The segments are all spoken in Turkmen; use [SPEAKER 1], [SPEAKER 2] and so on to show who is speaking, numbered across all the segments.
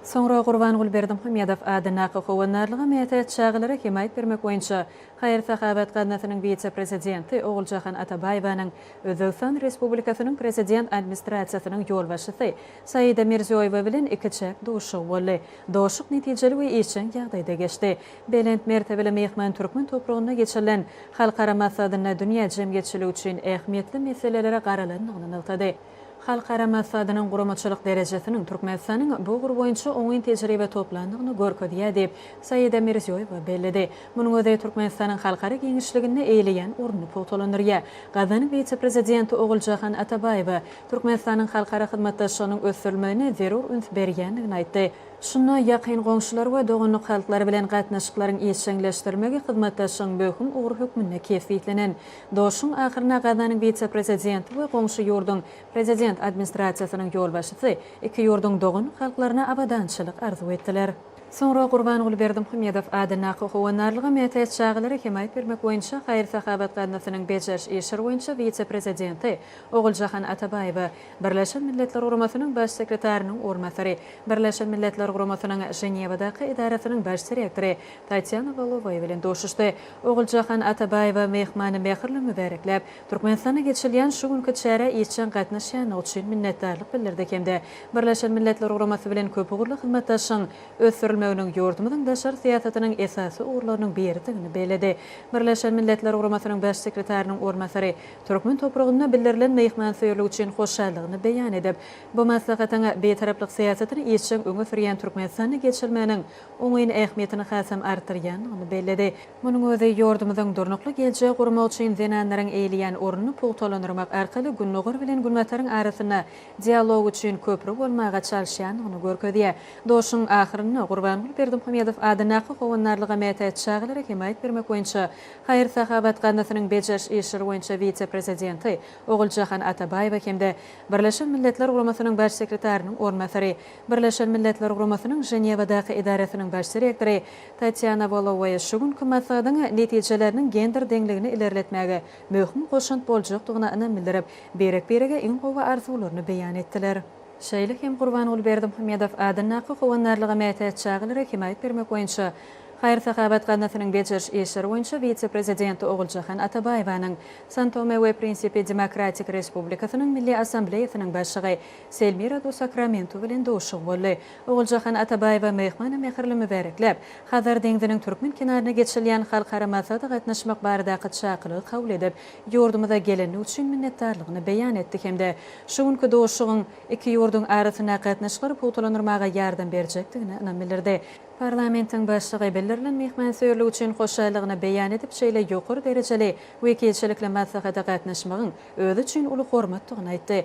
[SPEAKER 1] Soňra Gurbanguly Berdimuhamedow adyndaky Howandarlyga mätäç çagalara hemaýat bermek boýunça haýyr-sahawat gaznasynyň wise-prezidenti Oguljahan Atabaýewanyň Özbegistan Respublikasynyň Prezident Administrasiýasynyň ýolbaşçysy Saida Mirziýoýewa bilen ikiçäk duşuşygy boldy. Duşuşyk netijeli we işjeň ýagdaýda geçdi. Belent mertebeli myhman türkmen topragynda geçirilen halkara maslahatynda dünýä jemgyýetçiligi üçin ähmiýetli meselelere garalandygyny nygtady. Halkara maslahatynyň guramaçylyk derejesiniň Türkmenistanyň bu ugur boýunça oňyn tejribe toplandygyny görkezýär diýip, Saida Mirziýoýewa belledi. Munuň özi Türkmenistanyň halkara giňişliginde eýeleýän ornuny pugtalandyrýar. Gazanyň wise-prezidenti Oguljahan Atabaýewa Türkmenistanyň halkara hyzmatdaşlygynyň ösdürilmegine zerur üns berýändigini aýtdy. Şunda ýakyn goňşular we doganlyk halklary bilen gatnaşyklaryň işjeňleşdirilmegi hyzmatdaşlygyň möhüm ugry hökmünde kesgitlenen. Duşuşygyň ahyrynda Gazanyň wise-prezidenti we goňşy ýurduň Prezident administrasiýasynyň ýolbaşçysy iki ýurduň doganlyk halklaryna abadançylyk arzuw etdiler. Soňra Gurbanguly Berdimuhamedow adyndaky Howandarlyga mätäç çagalara hemaýat bermek boýunça haýyr-sahawat gaznasynyň bejeriş işleri boýunça wise-prezidenti Oguljahan Atabaýewa, Birleşen Milletler Guramasynyň Baş sekretarynyň orunbasary, Birleşen Milletler Guramasynyň Ženewadaky edarasynyň baş direktory Tatýana Wolowaýa bilen duşuşdy. Oguljahan Atabaýewa myhmany mähirli mübärekläp, Türkmenistanda geçirilýän şu günki çärä işjeň gatnaşýandygy üçin minnetdarlyk bildirdi hem-de Birleşen Milletler Guramasy bilen köpugurly hyzmatdaşlygyň ösdürilmeginiň ýurdumyzyň daşary syýasatynyň esasy ugurlarynyň biridigini belledi. Birleşen Milletler Guramasynyň Baş sekretarynyň orunbasary türkmen topragynda bildirilen myhmansöýerlik üçin hoşallygyny beýan edip, bu maslahatyň Bitaraplyk syýasatyny işjeň öňe sürýän Türkmenistanda geçirilmeginiň oňyn ähmiýetini hasam artdyrýandygyny belledi. Munuň özi ýurdumyzyň durnukly geljegi gurmak üçin zenanlaryň eýeleýän ornuny pugtalandyrmak arkaly Gündogar bilen Günbataryň arasynda dialog üçin köpri bolmaga çalyşýandygyny görkezýär. Duşuşygyň ahyrynda Gurbanguly Berdimuhamedow adyndaky Howandarlyga mätäç çagalara hemaýat bermek boýunça haýyr-sahawat gaznasynyň bejeriş işleri boýunça wise-prezidenti Oguljahan Atabaýewa hem-de Birleşen Milletler Guramasynyň Baş sekretarynyň orunbasary, Birleşen Milletler Guramasynyň Ženewadaky edarasynyň baş direktory Tatýana Wolowaýa şu günki maslahatyň netijeleriniň gender deňligini ilerletmäge möhüm goşant boljakdygyna ynam bildirip, birek-birege iň gowy arzuwlaryny beýan etdiler. Şeýle hem Gurbanguly Berdimuhamedow adyndaky Howandarlyga mätäç çagalara hemaýat bermek boýunça Haýyr-sahawat gaznasynyň bejeriş işleri boýunça wise-prezidenti Oguljahan Atabaýewanyň, San-Tome we Prinsipi Demokratik Respublikasynyň Milli Assambleýasynyň başlygy Selmira do Sakramentu bilen duşuşygy boldy. Oguljahan Atabaýewa myhmany mähirli mübärekläp, Hazar deňziniň türkmen kenaryna geçirilýän halkara maslahata gatnaşmak baradaky çakylygy kabul edip, ýurdumyza gelendigi üçin minnetdarlygyny beýan etdi hem-de şu günki duşuşygyň iki ýurduň arasyndaky gatnaşyklary pugtalandyrmaga ýardam berjekdigine ynam bildirdi. Parlamentiň Başlygy bildirilen myhmansöýerlik üçin hoşallygyny beýan edip, şeýle ýokary derejeli wekilçilikli maslahata gatnaşmagyň özi üçin uly hormatdygyny aýtdy.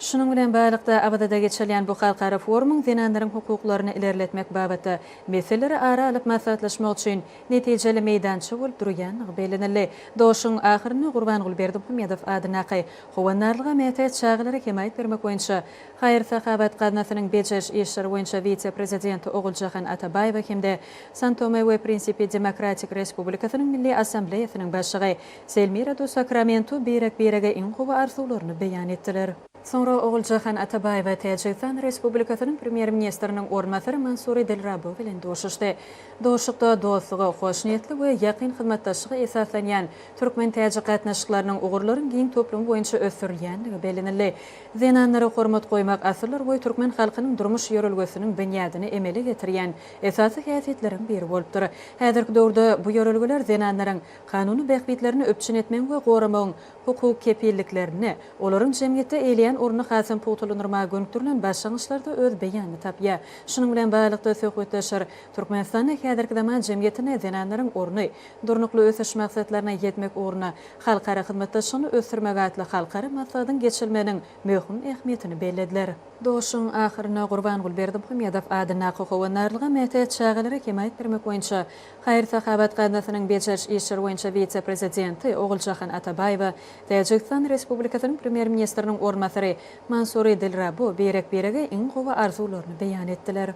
[SPEAKER 1] Şunuň bilen baglylykda, Awazada geçirilýän bu halkara forumyň zenanlaryň hukuklaryny ilerletmek babatda meseleleri ara alyp maslahatlaşmak üçin netijeli meýdança bolup durýandygy bellenildi. Duşuşygyň ahyrynda Gurbanguly Berdimuhamedow adyndaky Howandarlyga mätäç çagalara hemaýat bermek boýunça haýyr-sahawat gaznasynyň bejeriş işleri boýunça wise-prezidenti Oguljahan Atabaýewa hem-de San-Tome we Prinsipi Demokratik Respublikasynyň Milli Assambleýasynyň başlygy Selmira do Sakramentu birek-birege iň gowy arzuwlaryny beýan etdiler. Soňra Oguljahan Atabaýewa Täjigistan Respublikasynyň Premýer-ministriniň orunbasary Mansuri Dilrabo bilen duşuşdy. Duşuşykda dostluga, hoşniýetli we ýakyn hyzmatdaşlyga esaslanýan türkmen-täjik gatnaşyklarynyň ugurlaryň giň toplumy boýunça ösdürilýändigi bellenildi. Zenanlara hormat goýmak asyrlarboýy türkmen halkynyň durmuş ýörelgesiniň binýadyny emele getirýän esasy häsiýetleriň biri bolupdyr. Häzirki döwürde bu ýörelgeler zenanlaryň kanuny bähbitlerini üpjün etmegiň we goramagyň hukuk kepilliklerini, olaryň jemgyýetde eýeleýän ornuny hasam pugtalandyrmaga gönükdirilen başlangyçlarda öz beýanyny tapýar. Şunuň bilen baglylykda, söhbetdeşler Türkmenistanda häzirki zaman jemgyýetinde zenanlaryň orny, Durnukly ösüş maksatlaryna ýetmek ugrunda halkara hyzmatdaşlygyny ösdürmek atly halkara maslahatyň geçirilmeginiň möhüm ähmiýetini bellediler. Duşuşygyň ahyrynda Gurbanguly Berdimuhamedow adyndaky Howandarlyga mätäç çagalara hemaýat bermek boýunça Haýyr-sahawat gaznasynyň bejeriş işleri boýunça wise-prezidenti Oguljahan Atabaýewa, Täjigistan Respublikasynyň Premýer-ministriniň orunbasary Mansuri Dilrabo birek-birege iň gowy arzuwlaryny beýan etdiler.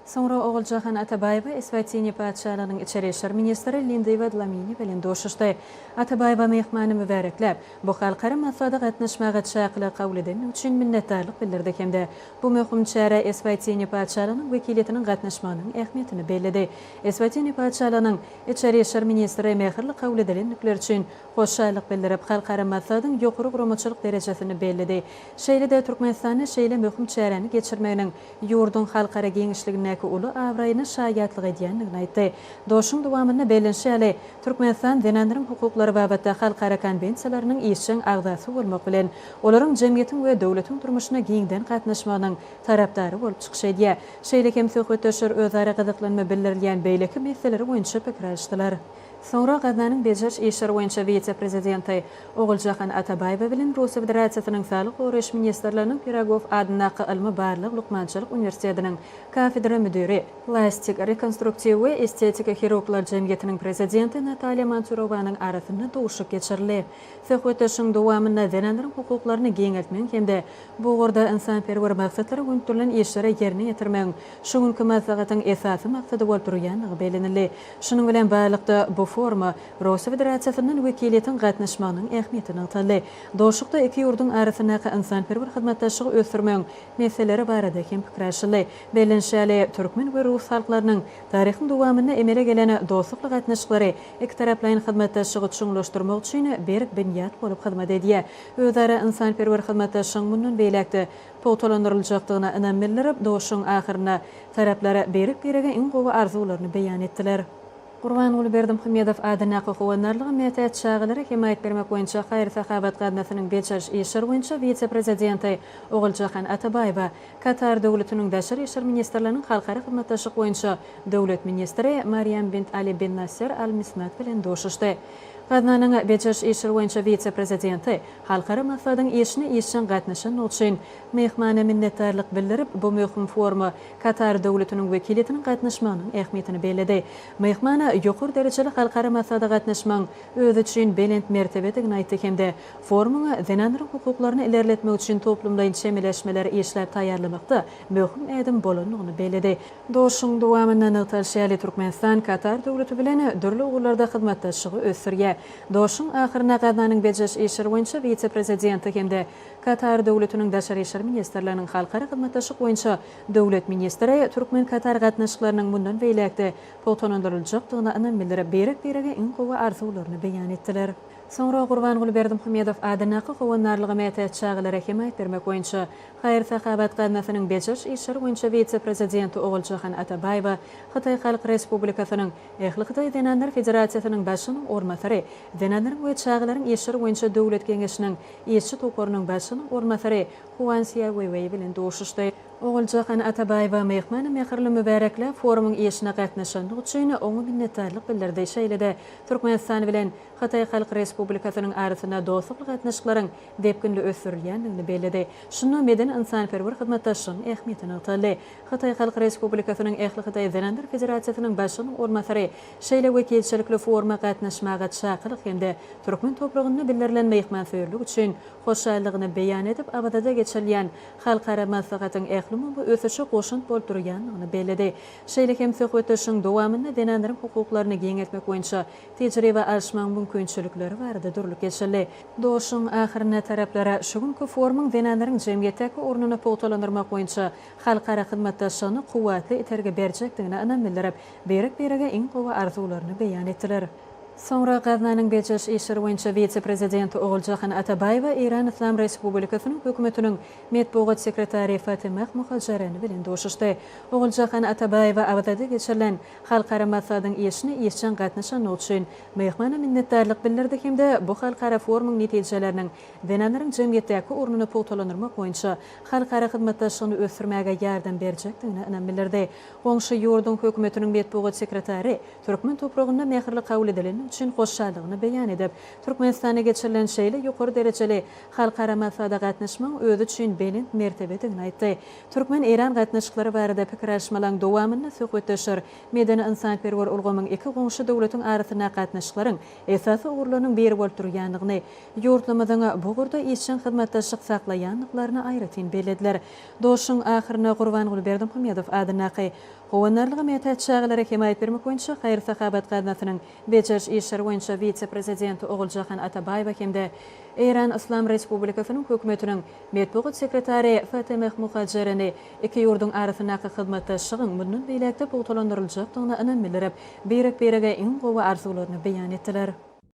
[SPEAKER 1] Soňra Oguljahan Atabaýewa Eswatini Patyşalygynyň içeri işler ministri Lindiwe Dlamini bilen duşuşdy. Atabaýewa myhmany mübärekläp, bu halkara maslahata gatnaşmaga çakylygy kabul edendigi üçin minnetdarlyk bildirdi hem-de bu möhüm çärä Eswatini Patyşalygynyň wekiliýetiniň gatnaşmagynyň ähmiýetini belledi. Eswatini Patyşalygynyň içeri işler ministri mähirli kabul edilendikleri üçin hoşallyk bildirip, halkara maslahatyň ýokary guramaçylyk derejesini belledi. Şeýle-de Türkmenistanda şeýle möhüm çäräni geçirmeginiň ýurduň halkara giňişligindäki uly abraýyna şaýatlyk edýändigini aýtdy. Duşuşygyň dowamynda bellenişi ýaly, Türkmenistan zenanlaryň hukuklary babatda halkara konwensiýalarynyň işjeň agzasy bolmak bilen, olaryň jemgyýetiň we döwletiň durmuşyna giňden gatnaşmagynyň tarapdary bolup çykyş edýär. Şeýle hem söhbetdeşler özara gyzyklanma bildirilýän beýleki meseleler boýunça pikir alyşdylar. Soňra gaznanyň bejeriş işleri boýunça wise-prezidenti Oguljahan Atabaýewa bilen Russiýa Federasiýasynyň Saglygy goraýyş ministrliginiň Pirogow adyndaky ylmy-barlag lukmançylyk uniwersitetiniň kafedra müdiri, plastik, rekonstruktiw we estetiki hirurglar jemgyýetiniň prezidenti Natalýa Manturowanyň arasynda duşuşyk geçirildi. Söhbetdeşligiň dowamynda zenanlaryň hukuklaryny giňeltmegiň hem-de bu ugurda ynsanperwer maksatlara gönükdirilen işleri ýerine ýetirmegiň şu günki maslahatyň esasy maksady bolup durýandygy bellenildi. Şunuň bilen baglylykda, bu foruma Russiýa Federasiýasyndan wekiliýetiň gatnaşmagynyň ähmiýeti nygtaldy. Duşuşykda iki ýurduň arasyndaky ynsanperwer hyzmatdaşlygy ösdürmegiň meseleleri barada hem pikir alşyldy. Bellenişi ýaly, türkmen we rus halklarynyň taryhyň dowamynda emele gelen dostlukly gatnaşyklary ikitaraplaýyn hyzmatdaşlygy çuňlaşdyrmak üçin berk binýat bolup hyzmat edýär. Özara ynsanperwer hyzmatdaşlygyň mundan beýläk-de pugtalandyryljakdygyna ynam bildirip, duşuşygyň ahyrynda taraplar birek-birege iň gowy arzuwlaryny beýan etdiler. Gurbanguly Berdimuhamedow adyndaky Howandarlyga mätäç çagalara hemaýat bermek boýunça haýyr-sahawat gaznasynyň bejeriş işleri boýunça wise-prezidenti Oguljahan Atabaýewa, Katar Döwletiniň Daşary işler ministrliginiň halkara hyzmatdaşlyk boýunça döwlet ministri Mariam bint Ali bin Nasser Al Misnad bilen duşuşdy. Gaznanyň bejeriş işleri boýunça wise-prezidenti halkara maslahatyň işine işjeň gatnaşandygy üçin myhmana minnetdarlyk bildirip, bu möhüm foruma Katar Döwletiniň wekiliýetiniň gatnaşmagynyň ähmiýetini belledi. Myhmana ýokary derejeli halkara maslahata gatnaşmagyň özi üçin belent mertebedigini aýtdy hem-de forumyň zenanlaryň hukuklaryny ilerletmek üçin toplumlaýyn çemeleşmeleri işläp taýýarlamakda möhüm ädim bolandygyny belledi. Duşuşygyň dowamynda nygtalyşy ýaly, Türkmenistan Katar Döwleti bilen dürli ugurlarda hyzmatdaşlygy ösdürýär. Duşuşygyň ahyrynda gaznanyň bejeriş işleri boýunça wise-prezidenti hem-de Katar Döwletiniň Daşary işler ministrliginiň halkara hyzmatdaşlyk boýunça döwlet ministri türkmen-katar gatnaşyklarynyň mundan beýläk-de pugtalandyryljakdygyna ynam bildirip, birek-birege iň gowy arzuwlaryny beýan etdiler. Soňra Gurbanguly Berdimuhamedow adyndaky Howandarlyga mätäç çagalara hemaýat bermek boýunça Haýyr-sahawat gaznasynyň bejeriş işleri boýunça wise-prezidenti Oguljahan Atabaýewa, Hytaý Halk Respublikasynyň Ählihytaý zenanlar federasiýasynyň başlygynyň orunbasary, Zenanlaryň we çagalaryň işleri boýunça döwlet geňeşiniň işçi toparynyň başlygynyň orunbasary Huan Sýaweýweý bilen duşuşdy. Oguljahan Atabaýewa myhmany mähirli mübärekläp, forumyň işine gatnaşandygy üçin oňa minnetdarlyk bildirdi, şeýle-de Türkmenistan bilen Hytaý Halk Respublikasynyň arasynda dostlukly gatnaşyklaryň depginli ösdürilýändigini belledi. Şunda medeni-ynsanperwer hyzmatdaşlygyň ähmiýeti nygtaldy. Hytaý Halk Respublikasynyň Ählihytaý zenanlar federasiýasynyň başlygynyň orunbasary şeýle wekilçilikli foruma gatnaşmaga çakylyk hem-de türkmen topragynda bildirilen myhmansöýerlik üçin hoşallygyny beýan edip, Awazada geçirilýän halkara maslahatyň ählumumy ösüşe goşant bolup durýandygyny belledi. Şeýle hem söhbetdeşligiň dowamynda zenanlaryň hukuklaryny giňeltmek boýunça tejribe alyşmagyň mümkinçilikleri barada durlup geçildi. Duşuşygyň ahyrynda taraplar şu günki forumyň zenanlaryň jemgyýetdäki ornuny pugtalandyrmak boýunça halkara hyzmatdaşlygyna kuwwatly itergi berjekdigine ynam bildirip, birek-birege iň gowy arzuwlaryny beýan etdiler. Soňra gaznanyň bejeriş işleri boýunça wise-prezidenti Oguljahan Atabaýewa Eýran Yslam Respublikasynyň Hökümetiniň metbugat sekretary Fatimah Mohajereni bilen duşuşdy. Oguljahan Atabaýewa Awazada geçirilen Halkara maslahatyň işine işjeň gatnaşandygy üçin myhmana minnetdarlyk bildirdi hem-de bu halkara forumyň netijeleriniň zenanlaryň jemgyýetdäki ornuny pugtalandyrmak boýunça halkara hyzmatdaşlygyny ösdürmäge ýardam berjekdigine ynam bildirdi. Goňşy ýurduň hökümetiniň metbugat sekretary türkmen topragynda mähirli kabul edilendigi. üçin hoşallygyny beýan edip, Türkmenistanda geçirilen şeýle ýokary derejeli halkara maslahata gatnaşmagyň özi üçin belent mertebedigini aýtdy. Türkmen-eýran gatnaşyklary barada pikir alyşmalaryň dowamynda söhbetdeşler medeni-ynsanperwer ulgamyň iki goňşy döwletiň arasyndaky gatnaşyklaryň esasy ugurlarynyň biri bolup durýandygyny, ýurtlarymyzyň bu ugurda işjeň hyzmatdaşlyk saklaýandyklaryny aýratyn bellediler. Duşuşygyň ahyrynda Gurbanguly Berdimuhamedow adyndaky Howandarlyga mätäç çagalara hemaýat bermek boýunça haýyr-sahawat gaznasynyň bejeriş işleri boýunça wise-prezidenti Oguljahan Atabaýewa hem-de Eýran Yslam Respublikasynyň Hökümetiniň metbugat sekretary Fatemeh Muhajereni iki ýurduň arasyndaky hyzmatdaşlygyň mundan beýläk-de pugtalandyryljakdygyna ynam bildirip, birek-birege iň gowy arzuwlaryny beýan etdiler.